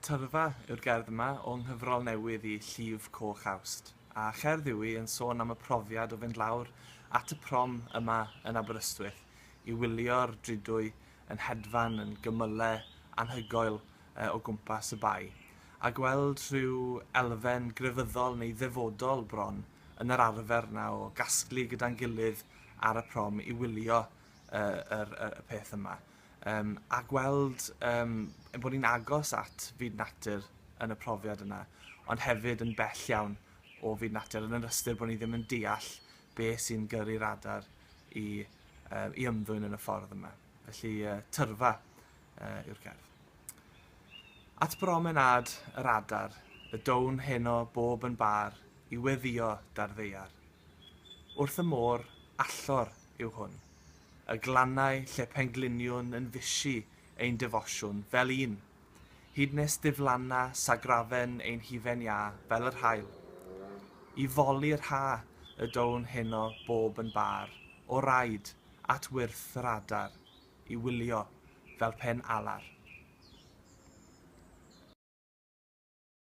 Tyrfa yw'r gerdd yma o nghyfrol newydd i Llif Coch Awst, a cherdd yw hi yn sôn am y profiad o fynd lawr at y prom yma yn Aberystwyth i wylio'r drudwy yn hedfan yn gymylau anhygoel o gwmpas y bae, a gweld rhyw elfen grefyddol neu ddefodol bron yn yr arfer 'na o gasglu gyda'n gilydd ar y prom i wylio y, yr, y, y peth yma. Yym, a gweld yym, ein bod ni'n agos at fyd natur yn y profiad yna, ond hefyd yn bell iawn o fyd natur, yn yr ystyr bod ni ddim yn deall be sy'n gyrru'r adar i, uh, i ymddwyn yn y ffordd yma. Felly, uh, tyrfa uh, yw'r gerdd. At bromenâd yr adar, y down heno bob yn bar i weddio da'r ddaear. Wrth y môr, allor yw hwn. Y glannau lle pengliniwn yn fishi ein defosiwn, fel un, hyd nes diflanna sagrafen ein hufen iâ fel yr haul. I foli'r ha y down heno bob yn bâr, o raid, at wyrth yr adar, i wylio, fel pe'n alar.